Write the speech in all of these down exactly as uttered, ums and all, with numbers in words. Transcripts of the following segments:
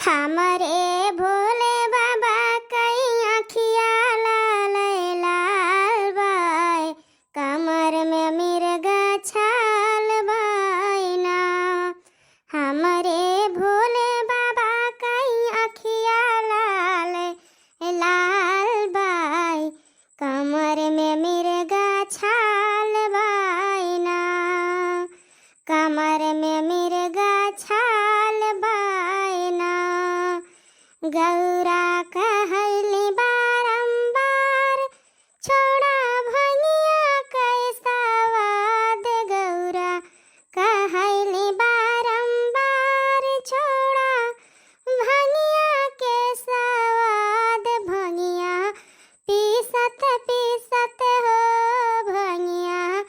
हमरे भोले बाबा कई अखिया लाल लाल बाय, कमर में मिर्गा छाल बाय ना। हमरे भोले बाबा कई अखिया लाल लाल बाय, कमर में मिर्गा छाल बाय ना। कमर में मिर्गा छाल बाय ना। गौरा कहली बारंबार, छोड़ा भंगिया के सवाद। गौरा कहली बारंबार, छोड़ा भंगिया के सवाद। भंगिया पीसत पीसत हो, भंगिया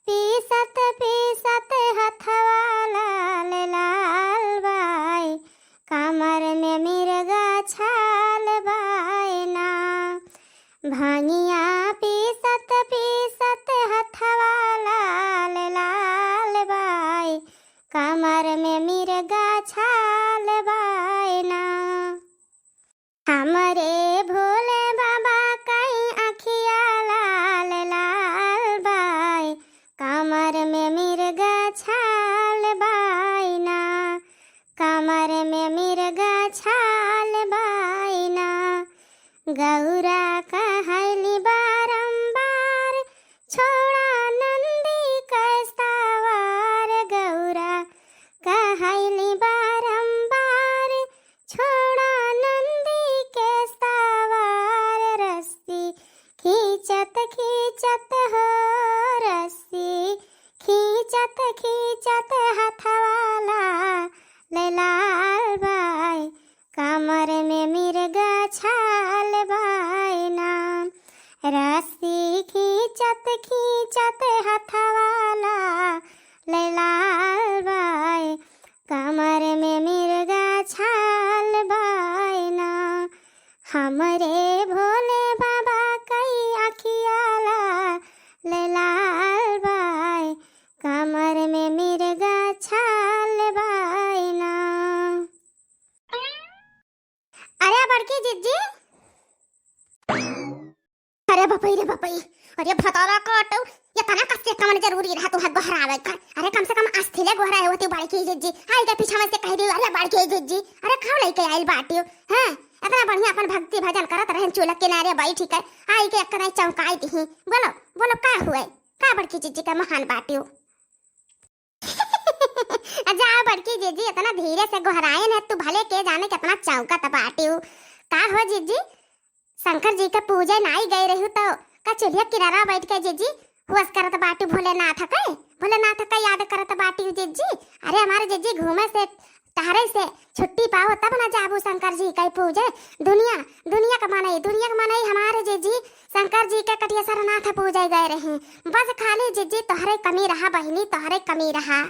पीसत पीसत हथवा लाल लाल बाय, कमर में मिर्गा छाल बाय ना। भंगिया पीसत पीसत हथवा लाल लाल बाय, कमर में मिर्गा छाल बाय ना। हमरे भोले बाबा कई अखिया लाल लाल बाय, कमर में मिर्गा छाल बाय ना। कमर में मिर्गा छाल बाय ना। गौरा कहली बारंबार, छोड़ा नंदी के सवार। गौरा कहली बारंबार, छोड़ा नंदी के सवार। रस्सी खींचत खींचत हो, रस्सी खींचत खींचत हथवा लाल लाल बाय, कमर में मिर्गा छाल बाय ना। रस्सी खींचत खींचत हथवा लाल लाल बाय, कमर में मिर्गा छाल बाय ना। हमरे भोले बाबा कई अखिया लाल लाल बाय, कमर में मिर्गा छाल बाय ना। अरे बड़की जिज्जी, अरे बपई रे बपई, अरे भतारा काटो, ये तना कस्से कमन जरूरी रहा तुहे गोहरावे का? अरे कम से कम अस्थिले गोहराए होती बड़की जिज्जी। आई के पीछा में से कह दियो, अरे बड़की जिज्जी, अरे खाओ लेके आइल बाटियो, हैं? इतना बढ़िया अपन भक्ति भजन करत रहन चूल्हा किनारे बैठी के, आई के एक कदाई चौंकाई दिही। बोलो, बोलो का हुए? का बड़की जिज्जी का महान बाटियो? जा बड़की जिज्जी, इतना धीरे से गोहरायन है, तू भले के जाने कितना चौंकत बाटियो। का हो जिज्जी, शंकर जी के पूजे नाई गए रहू तो का चूल्हे किनारा बैठ के जिज्जी हुवस करत बाटू भोलेनाथ के, भोलेनाथ के याद करत बाटू जिज्जी? अरे हमारे जिज्जी घूमे से टहरे से छुट्टी पाओ तब ना जाबू शंकर जी के पूजे। दुनिया, दुनिया का मनई, दुनिया का मनई हमारे जिज्जी शंकर जी के कटिया सरनाथ पूजे गए रहे। बस खाली जिज्जी तोहरे कमी रहा बहिनी, तोहरे कमी रहा।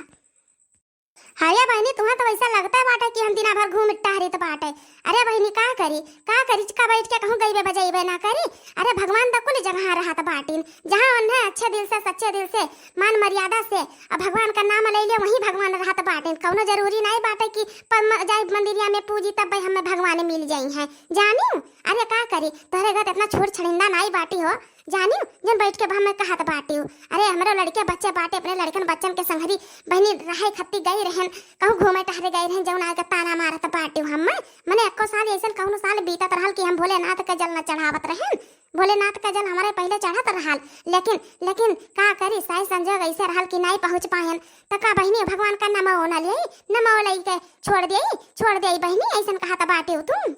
अरे बहिनी, तुहाँ तो वैसा लगता है बाटे कि हम दिना भर घूम टहरित बाटे। अरे बहिनी, का करी, का करी, का बैठ के कहूँ गईबे बजैबे ना करी। अरे भगवान तो कुल जगह रहत बाटिन, जहाँ उन्हें अच्छे दिल से, सच्चे दिल से, मान मर्यादा से, अब भगवान का नाम ले ले, वहीं भगवान रहत बाटिन। कौनो जरूरी नहीं बाटे कि प-, म-, जाई मंदिरिया में पूजी तब भाई हमें भगवान मिल जाई हैं, जानियो। अरे का करी, तोहरे घर इतना छोट छड़िंदा नहीं बाटी हो, जानियो, जन बैठ के हमें कहत बाटियो। अरे हमरो लड़के बच्चे बाटे, अपने लड़कन बच्चन के संघरी बहिनी रहे खत्ती गई रहन, कहूँ घूमे टहरे गई रहन, जौन आके ताना मारत बाटियो हमें। मने एको साल ऐसन कौनो साल बीतत रहल कि हम भोलेनाथ के जल न चढ़ावत रहन। भोलेनाथ के जल हमारे पहले चढ़त रहल, लेकिन, लेकिन का करी, साई संजोग ऐसे रहल कि नहीं पहुँच पायन। त का बहिनी भगवान का नमो न लेई, नमो लेई के छोड़ देई, छोड़ देई बहिनी, ऐसन कहत बाटियो तुम।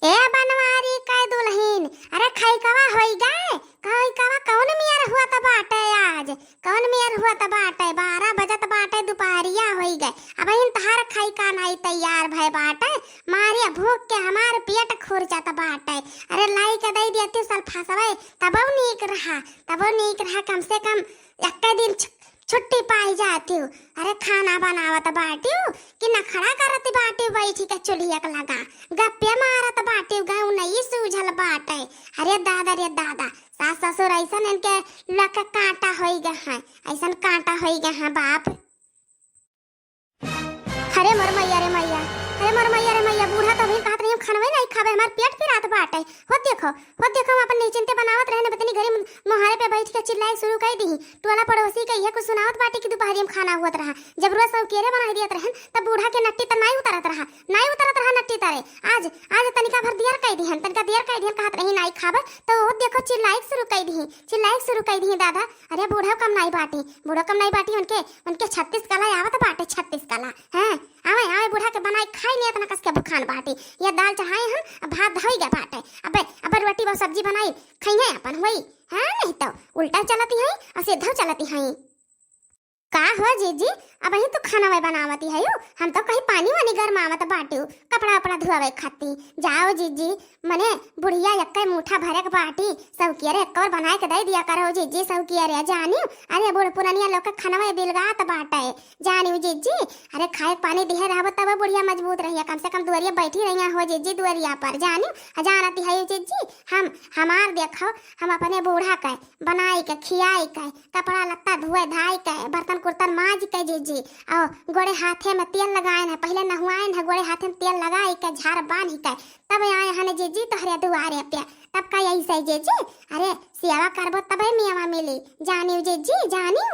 ए बनवारी कै दुलहिन, अरे खइकवा होई गए? खइकवा कौन मियर हुअत बाटे आज? कौन मियर हुअत बाटे? बारह बजत बाटे, दुपहरिया होई गए, अबहिन तहार खइका नाई तैयार भय बाटे। मारे भूख के हमार पेट खुर जात बाटे। अरे लाई के दई दियती सल्फासवे, तबो नीक रहा, तबो नीक रहा। कम से कम एक्के दिन छु-, छुट्टी पाई जातिउ। अरे खाना बनावत बाटिउ कि नखड़ा करत बाटिउ, बैठी के चुल्हिया के लगा गप्पे मारत बाटिउ, गाँव नहीं सूझल बाटे। अरे दादा रे दादा, सास ससुर ऐसन इनके लक कांटा होई गए हैं, ऐसन कांटा होई गए हैं बाप। अरे मोर मैया रे मैया, अरे मोर तभी कहत रही हम खानवे नाहीं खाबे, हमार पेट पिरात बाटे। होत देखो, होत देखो, हम अपन निश्चिंते बनावत रहे न, बतनी घरे मु-, मोहारे पे बैठ के चिल्लाई शुरू कइ दिही। टोला पड़ोसी के इहे कुछ सुनावत बाटे कि दुपहरी में खाना होत रहा। जब रोज सौकेरे बनाइ दियत रहन, तब बूढ़ा के नट्टी तर नाहीं उतरत रहा, नाहीं उतरत रहा नट्टी तरे। आज, आज तनिका भर देर कइ दिहन, तनिका देर कइ दिहन, कहत रही नाहीं खाबे, तो होत देखो चिल्लाई शुरू कइ दिही, चिल्लाई शुरू कइ दिही दादा। अरे बूढ़ा कम नाहीं बाटी, बूढ़ा कम नाहीं बाटी, उनके, उनके छत्तीस कला आवत बाटे, छत्तीस कला। हैं? आवे, आवे बूढ़ा के बनाई खाई नहीं, इतना कस के भुखान बाटी। ये दाल चढ़ाए हम, अब भात धोई गए बाटे। अबे, अबे रोटी व सब्जी बनाई, खाइए अपन होई। हाँ, नहीं तो उल्टा चलती है और सीधा चलती है। का हो जीजी, अबहीं तू खाना वै बनावती है यू? हम तो कहीं पानी वानी गरमावत बाटू, कपड़ा उपड़ा धोवे खाती। जाओ जीजी, मने बुढ़िया एक्के मूठा भरे के बाटी, सौकिया रे एक्के और बनाए के दे दिया करो जीजी, सौकिया रे जानियो। अरे बूढ़ पुरनिया लोग के खनवे बिलगात बाटे, जानियो जीजी। अरे खाए के पानी दिहे रहबो तब बुढ़िया मजबूत रहिया, कम से कम दुआरिया बैठी रहिया हो जीजी दुआरिया पर, जानियो। आ जानती है जीजी, हम, हमार देखो, हम अपने बूढ़ा के बनाई के, खियाई के, कपड़ा लत्ता धोए धाई के, बर्तन कुर्तन माज के जीजी, और गोड़े हाथे में तेल लगाएन है, पहले नहुआएन है, गोड़े हाथे में तेल लगाई के, झार बांध के, तब आए हन जीजी तोहरे दुआरे पे। तब का ऐसे जीजी, अरे सेवा करबो तबे मेवा मिली, जानियो जीजी, जानियो।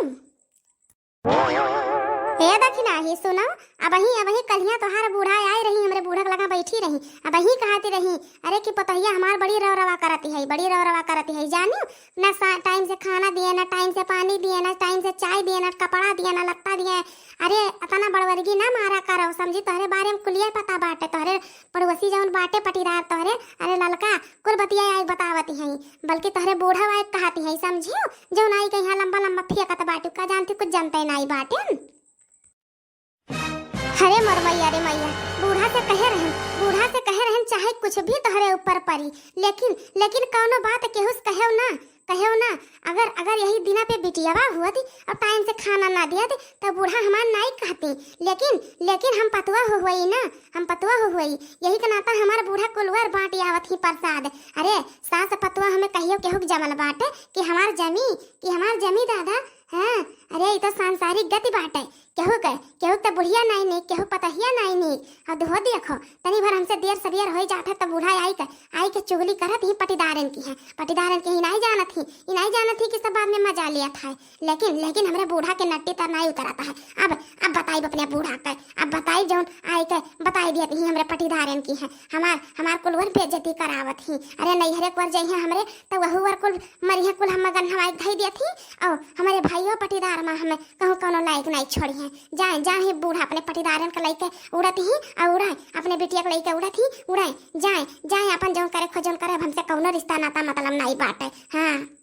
ए दखिनाही, सुनो, अबहीं, अबहीं कल्हिया तोहार बूढ़ा आए रही, हमरे बूढ़ा के लगा बैठी रही, अबहीं कहती रही, अरे कि पतोहिया हमार बड़ी रव रवा करती है, बड़ी रव रवा करती है, जानियो, ना सा-, टाइम से खाना दिए, ना टाइम से पानी दिए, ना टाइम से चाय दिए, ना कपड़ा दिए, ना लत्ता दिए। अरे अतना बड़वर्गी ना मारा करो, समझी, तोहरे बारे में कुलिया पता बाटे, तोहरे पड़ोसी जौन बाटे पटीदार तोहरे, अरे ललका, कुल बतिया आई बतावती हैं, बल्कि तोहरे बूढ़ा आई कहती हैं, समझियो, जौन आई के यहाँ लंबा लंबा फेंकत बाटू, का जानती कुछ जनते नाई बाटे। अरे मोर मैया रे मैया, बूढ़ा से कहे रहन, बूढ़ा से कहे रहन चाहे कुछ भी तोहरे ऊपर परी, लेकिन, लेकिन कौनो बात केहू से कहेव ना, कहेव ना। अगर, अगर यही दिना पे बिटियावा हुआ थी और टाइम से खाना ना दिया थी, तो बूढ़ा हमार नाई कहती। लेकिन, लेकिन हम पतुआ हो हुई ना, हम पतुआ हो हुई, यही के नाता हमार बूढ़ा कुलवर बांटी आवत ही प्रसाद। अरे सास पतुआ हमें कहियो केहू के जमल बाटे कि हमार जमी, कि हमार जमी दादा। हाँ, अरे ई तो सांसारिक गति बाटे। केहू के, केहू के तो बुढ़िया नाई नीक, केहू पतहिया नाई नीक। और हो देखो, तनी भर हमसे देर सवेर होई जात है, तो बूढ़ा आई के, आई के चुगली करत ही पटीदारन की है। पटीदारन के ही नाई जानत ही, ई नाई जानत ही कि सब बाद में मजा लियत है। लेकिन, लेकिन हमरे बूढ़ा के नट्टी तर नाई उतरत है। अब, अब बताई अपने बूढ़ा के, अब बताई जौन आई के बताई दियत ही हमरे पटीदारन की है। हमार, हमार कुल वर बेइज्जती करावत ही। अरे नैहरे पर जइहे हमरे, तो वहू वर कुल मरिहे, कुल हम गन्हवाई धई दियत ही। और हमरे भाइयों पटीदार में हमें कहूँ कौनो लायक नाई छोड़ी है। जाए, जाए ही बूढ़ा अपने पटीदारन के लइके उड़त ही, और उड़ाए, अपने बिटिया के लइके उड़त ही, उड़ाए, जाए, जाए, अपन जौन करे, खो जौन करे, अब हमसे कौनो रिश्ता नाता मतलब नाई बाटे। हाँ।